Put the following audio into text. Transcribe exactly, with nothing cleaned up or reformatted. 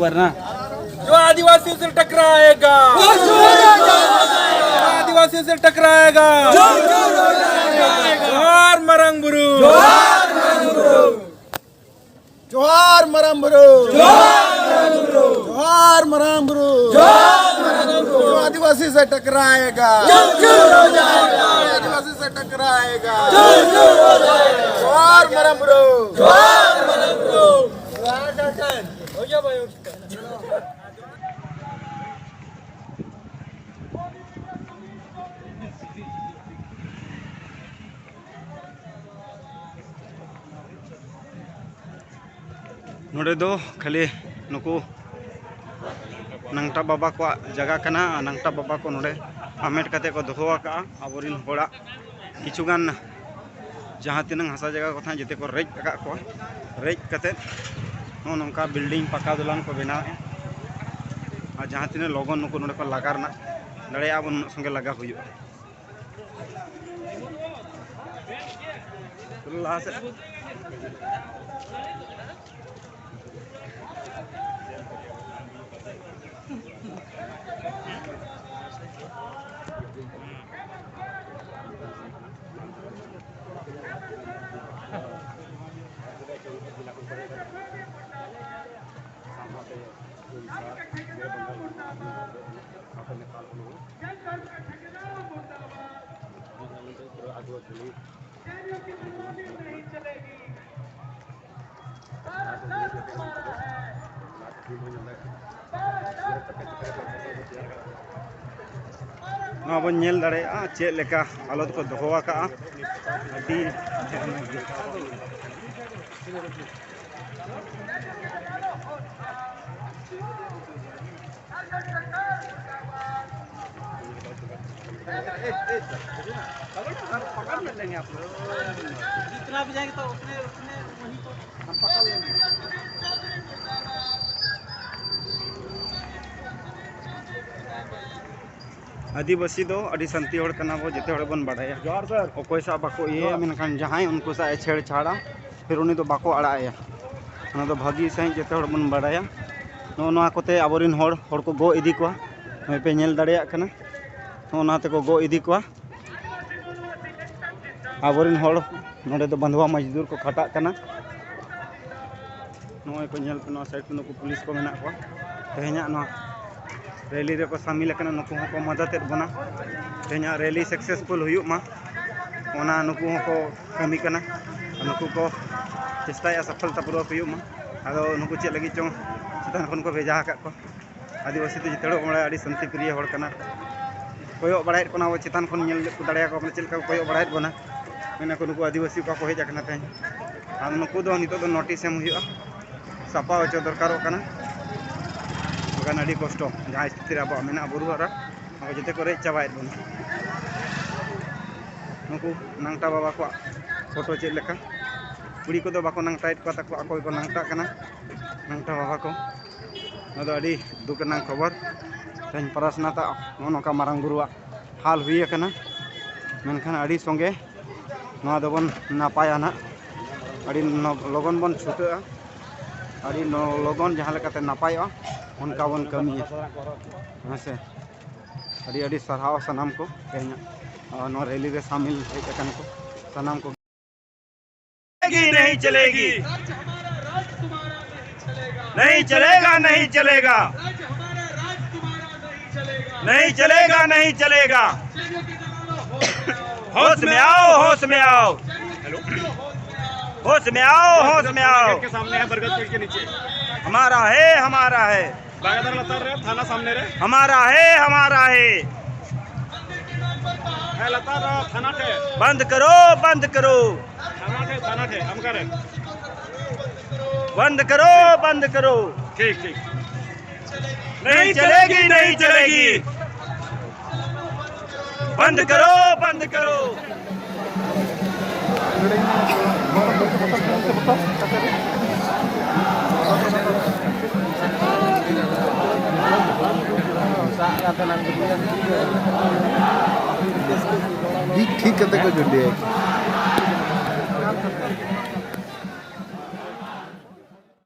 करना। जो आदिवासियों से टकराएगा, जो आदिवासियों से टकराएगा, जोहार मरांग बुरु। जोहार मरांग बुरु। जोहार मरांग बुरु। जो आदिवासी से टकराएगा, जो आदिवासी से टकराएगा। जोहार मरांग बुरु। जोहार मरांग बुरु। ᱱᱚᱰᱮ ᱫᱚ ᱠᱷᱟᱹᱞᱤ ᱱᱩᱠᱩ ᱱᱟᱝᱴᱟ ᱵᱟᱵᱟ ᱠᱚᱣᱟᱜ ᱡᱟᱭᱜᱟ ᱠᱟᱱᱟ᱾ ᱱᱟᱝᱴᱟ ᱵᱟᱵᱟ ᱠᱚ ᱱᱚᱰᱮ ᱦᱟᱢᱮᱴ ᱠᱟᱛᱮ ᱠᱚ ᱫᱚᱦᱚ ᱟᱠᱟᱫᱼᱟ ᱟᱵᱚᱨᱮᱱ ᱦᱚᱲᱟᱜ ᱠᱤᱪᱷᱩ ᱜᱟᱱ ᱡᱟᱦᱟᱸ ᱛᱤᱱᱟᱹᱝ ᱦᱟᱥᱟ ᱡᱟᱭᱜᱟ ᱠᱚ ᱛᱟᱦᱮᱸᱫ, ᱡᱚᱛᱚ ᱠᱚ ᱨᱮᱡ ᱟᱠᱟᱫ ᱠᱚᱣᱟ᱾ ᱨᱮᱡ ᱠᱟᱛᱮ ᱱᱚᱜᱼᱚ ᱱᱚᱝᱠᱟ ᱵᱤᱞᱰᱤᱝ ᱯᱟᱠᱟ ᱫᱚᱞᱟᱱ ᱠᱚ ᱵᱮᱱᱟᱣᱮᱫᱼᱟ᱾ ᱟᱨ ᱡᱟᱦᱟᱸ ᱛᱤᱱᱟᱹᱜ ᱞᱚᱜᱚᱱ ᱱᱩᱠᱩ ᱱᱚᱰᱮ ᱠᱚ ᱞᱟᱜᱟ ᱨᱮᱱᱟᱜ ᱫᱟᱲᱮᱭᱟᱜᱼᱟ ᱵᱚᱱ, ᱩᱱᱟᱹᱜ ᱥᱚᱸᱜᱮ ᱞᱟᱜᱟ ᱦᱩᱭᱩᱜᱼᱟ᱾ ᱞᱟᱦᱟ ᱥᱮᱫ᱾ ᱱᱚᱣᱟ ᱵᱚᱱ ᱧᱮᱞ ᱫᱟᱲᱮᱭᱟᱜᱼᱟ ᱪᱮᱫ ᱞᱮᱠᱟ ᱦᱟᱞᱚᱛ ᱠᱚ ᱫᱚᱦᱚ ᱟᱠᱟᱫᱼᱟ᱾ ᱟᱹᱰᱤ ᱵᱷᱚᱭᱟᱱᱚᱠ ᱜᱮ᱾ ᱟᱹᱫᱤᱵᱟᱹᱥᱤ ᱫᱚ ᱟᱹᱰᱤ ᱥᱟᱱᱛᱤ ᱦᱚᱲ ᱠᱟᱱᱟ ᱵᱚ, ᱡᱚᱛᱚ ᱦᱚᱲ ᱵᱚᱱ ᱵᱟᱲᱟᱭᱟ᱾ ᱡᱚᱦᱟᱨ ᱥᱟᱨ᱾ ᱚᱠᱚᱭ ᱥᱟᱶ ᱵᱟᱠᱚ ᱤᱭᱟᱹᱭᱟ, ᱡᱚᱦᱟᱨ᱾ ᱢᱮᱱᱠᱷᱟᱱ ᱡᱟᱦᱟᱸᱭ ᱩᱱᱠᱩ ᱥᱟᱶ ᱮ ᱪᱷᱮᱲᱪᱷᱟᱲᱟ, ᱯᱷᱤᱨ ᱩᱱᱤ ᱫᱚ ᱵᱟᱠᱚ ᱟᱲᱟᱜ ᱮᱭᱟ᱾ ᱚᱱᱟ ᱫᱚ ᱵᱷᱟᱹᱜᱤ ᱥᱟᱺᱦᱤᱡ ᱡᱚᱛᱚ ᱦᱚᱲ ᱵᱚᱱ ᱵᱟᱲᱟᱭᱟ᱾ ᱱᱚᱜᱼᱚ ᱱᱚᱣᱟ ᱠᱚᱛᱮ ᱟᱵᱚᱨᱮᱱ ᱦᱚᱲ, ᱦᱚᱲ ᱠᱚ ᱜᱚᱜ ᱤᱫᱤ ᱠᱚᱣᱟ᱾ ᱱᱚᱜᱼᱚᱭ ᱯᱮ ᱧᱮᱞ ᱫᱟᱲᱮᱭᱟᱜ ᱠᱟᱱᱟ, ᱱᱚᱜᱼᱚ ᱱᱚᱣᱟ ᱛᱮᱠᱚ ᱜᱚᱜ ᱤᱫᱤ ᱠᱚᱣᱟ ᱟᱵᱚᱨᱮᱱ ᱦᱚᱲ᱾ ᱱᱚᱰᱮ ᱫᱚ ᱵᱟᱸᱫᱷᱣᱟ ᱢᱚᱡᱫᱩᱨ ᱠᱚ ᱠᱷᱟᱴᱟᱜ ᱠᱟᱱᱟ᱾ ᱱᱚᱜᱼᱚᱭ ᱠᱚ ᱧᱮᱞ ᱯᱮ, ᱱᱚᱣᱟ ᱥᱟᱭᱤᱰ ᱠᱚ ᱱᱩᱠᱩ ᱯᱩᱞᱤᱥ ᱠᱚ ᱢᱮᱱᱟᱜ ᱠᱚᱣᱟ᱾ ᱛᱮᱦᱮᱧᱟᱜ ᱱᱚᱣᱟ ᱨᱮᱞᱤ ᱨᱮᱠᱚ ᱥᱟᱢᱤᱞ ᱟᱠᱟᱱᱟ, ᱱᱩᱠᱩ ᱦᱚᱸᱠᱚ ᱢᱚᱫᱚᱫᱮᱫ ᱵᱚᱱᱟ᱾ ᱛᱮᱦᱮᱧᱟᱜ ᱨᱮᱞᱤ ᱥᱟᱠᱥᱮᱥᱯᱷᱩᱞ ᱦᱩᱭᱩᱜ ᱢᱟ, ᱚᱱᱟ ᱱᱩᱠᱩ ᱦᱚᱸᱠᱚ ᱠᱟᱹᱢᱤ ᱠᱟᱱᱟ᱾ ᱟᱨ ᱱᱩᱠᱩ ᱠᱚ ᱪᱮᱥᱴᱟᱭᱮᱫᱼᱟ ᱥᱟᱯᱷᱚᱞᱛᱟᱯᱩᱨᱣᱚᱠ ᱦᱩᱭᱩᱜ ᱢᱟ᱾ ᱟᱫᱚ ᱱᱩᱠᱩ ᱪᱮᱫ ᱞᱟᱹᱜᱤᱫ ᱪᱚᱝ ᱪᱮᱛᱟᱱ ᱠᱷᱚᱱ ᱠᱚ ᱵᱷᱮᱡᱟ ᱟᱠᱟᱫ ᱠᱚᱣᱟ᱾ ᱟᱹᱫᱤᱵᱟᱹᱥᱤ ᱫᱚ ᱡᱚᱛᱚ ᱦᱚᱲ ᱵᱟᱲᱟᱭᱟ, ᱟᱹᱰᱤ ᱥᱟᱱᱛᱤ ᱯᱨᱤᱭᱚ ᱦᱚᱲ ᱠᱟᱱᱟ᱾ ᱠᱚᱭᱚᱜ ᱵᱟᱲᱟᱭᱮᱫ ᱠᱚ ᱟᱵᱚ ᱪᱮᱛᱟᱱ ᱠᱷᱚᱱ ᱧᱮᱞ ᱠᱚ ᱫᱟᱲᱮᱭᱟᱠᱚ ᱠᱟᱱᱟ, ᱪᱮᱫ ᱞᱮᱠᱟ ᱠᱚ ᱠᱚᱭᱚᱜ ᱵᱟᱲᱟᱭᱮᱫ ᱵᱚᱱᱟ᱾ ᱢᱮᱱᱟ ᱠᱚ, "ᱱᱩᱠᱩ ᱟᱹᱫᱤᱵᱟᱹᱥᱤ ᱚᱠᱟ ᱠᱚ ᱦᱮᱡ ᱟᱠᱟᱱᱟ ᱛᱮᱦᱮᱧ?" ᱟᱨ ᱱᱩᱠᱩ ᱫᱚ ᱱᱤᱛᱚᱜ ᱫᱚ ᱱᱳᱴᱤᱥ ᱮᱢ ᱦᱩᱭᱩᱜᱼᱟ, ᱥᱟᱯᱷᱟ ᱦᱚᱪᱚ ᱫᱚᱨᱠᱟᱨᱚᱜ ᱠᱟᱱᱟ᱾ ᱵᱟᱠᱷᱟᱱ ᱟᱹᱰᱤ ᱠᱚᱥᱴᱚ, ᱡᱟᱦᱟᱸ ᱥᱛᱷᱤᱛᱤ ᱨᱮ ᱟᱵᱚᱣᱟᱜ ᱢᱮᱱᱟᱜᱼᱟ ᱵᱩᱨᱩ ᱦᱟᱨᱟ, ᱚᱱᱟ ᱠᱚ ᱡᱚᱛᱚ ᱠᱚ ᱨᱮᱡ ᱪᱟᱵᱟᱭᱮᱫ ᱵᱚᱱᱟ᱾ ᱱᱩᱠᱩ ᱱᱟᱝᱴᱟ ᱵᱟᱵᱟ ᱠᱚᱣᱟᱜ ᱯᱷᱳᱴᱳ ᱪᱮᱫ ᱞᱮᱠᱟ? ᱠᱩᱲᱤ ᱠᱚᱫᱚ ᱵᱟᱠᱚ ᱱᱟᱝᱴᱟᱭᱮᱫ ᱠᱚᱣᱟ, ᱛᱟᱠᱚ ᱟᱠᱚ ᱜᱮᱠᱚ ᱱᱟᱝᱴᱟᱜ ᱠᱟᱱᱟ, ᱱᱟᱝᱴᱟ ᱵᱟᱵᱟ ᱠᱚ᱾ ᱱᱚᱣᱟ ᱫᱚ ᱟᱹᱰᱤ ᱫᱩᱠ ᱨᱮᱱᱟᱜ ᱠᱷᱚᱵᱚᱨ᱾ ᱛᱮᱦᱮᱧ ᱯᱟᱨᱟᱥᱱᱟᱛᱷ ᱟᱜ ᱱᱚᱜᱼᱚ ᱱᱚᱝᱠᱟ ᱢᱟᱨᱟᱝ ᱵᱩᱨᱩᱣᱟᱜ ᱦᱟᱞ ᱦᱩᱭ ᱟᱠᱟᱱᱟ᱾ ᱢᱮᱱᱠᱷᱟᱱ ᱟᱹᱰᱤ ᱥᱚᱸᱜᱮ ᱱᱚᱣᱟ ᱫᱚᱵᱚᱱ ᱱᱟᱯᱟᱭᱟ ᱱᱟᱦᱟᱜ, ᱟᱹᱰᱤ ᱱᱚ-, ᱞᱚᱜᱚᱱ ᱵᱚᱱ ᱪᱷᱩᱴᱟᱹᱜᱼᱟ, ᱟᱹᱰᱤ ᱱᱚ-, ᱞᱚᱜᱚᱱ ᱡᱟᱦᱟᱸ ᱞᱮᱠᱟᱛᱮ ᱱᱟᱯᱟᱭᱚᱜᱼᱟ, ᱚᱱᱠᱟ ᱵᱚᱱ ᱠᱟᱹᱢᱤᱭᱟ᱾ ᱦᱮᱸ ᱥᱮ? ᱟᱹᱰᱤ ᱟᱹᱰᱤ ᱥᱟᱨᱦᱟᱣ ᱥᱟᱱᱟᱢ ᱠᱚ, ᱛᱮᱦᱮᱧᱟᱜ, ᱟᱨ ᱱᱚᱣᱟ ᱨᱮᱞᱤ ᱨᱮ ᱥᱟᱢᱤᱞ ᱦᱮᱡ ᱟᱠᱟᱱ ᱠᱚ ᱥᱟᱱᱟᱢ ᱠᱚ᱾ नहीं चलेगी, नहीं चलेगा, नहीं चलेगा, नहीं चलेगा, नहीं चलेगा। होश में आओ, होश में आओ, होश में आओ, होश में आओ। के सामने है, बरगद पेड़ के नीचे। हमारा है, हमारा है। बागादार लतार रे, थाना सामने रे। हमारा है, हमारा है। है लतार, थाना टे। बंद करो, बंद करो। थाना टे, थाना टे, हम करे। बंद करो, बंद करो। ठीक, ठीक। नहीं चलेगी, नहीं चलेगी। बंद करो, बंद करो। ᱴᱷᱤᱠ, ᱴᱷᱤᱠ ᱠᱟᱛᱮ ᱠᱚ ᱡᱩᱰᱤᱭᱟ᱾